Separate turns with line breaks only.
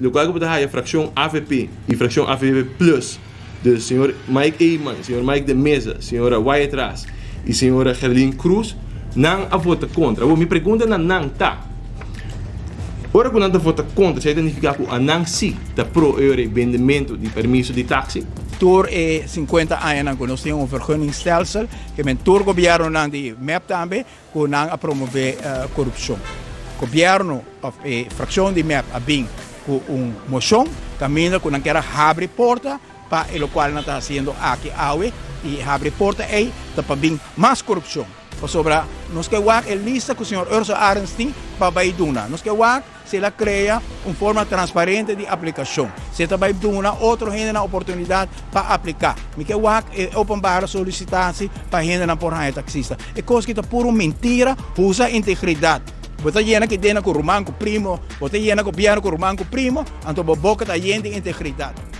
Locual cu bo ta haya fraccion avp y fraccion avp plus, dus señor Mike Eman, señor Mike de Meza, señora Wyatt Ras y señora Gerlien Croes, nan a vota contra. Awor mi pregunta na nan ta, ora cu nan ta vota contra esey ta nifica cu anan si ta pro e bendemento di permiso di taxi?
Tur e 50 añanan cu nos tin un vergunningstelsel, ke men tur gobiernonan di mep tambe, Ku nan a promové korupshon. Gobièrnu òf e frakshon di mep a bin ku un moshon kaminda ku nan kier a habri porta pa e lokual nan ta hasiendo aki awe i habri porta ei ta pa bin mas korupshon pasobra nos ke wak e lista ku señor Urso Arends tin pa bai duna nos ke wak Si el a krea un forma transparente di aplikashon. Si e ta bai duna otro hendenan oportunidat pa apliká. Mi ke wak e openbare solisitasi pa hendenan por haña taksista. E kos ki ta puru mintira, usa integridat. Bo ta yena ki dena ku ruman ku primo, bo ta yena gobièrnu ku ruman ku primo, anto bo boka ta yen di integridat.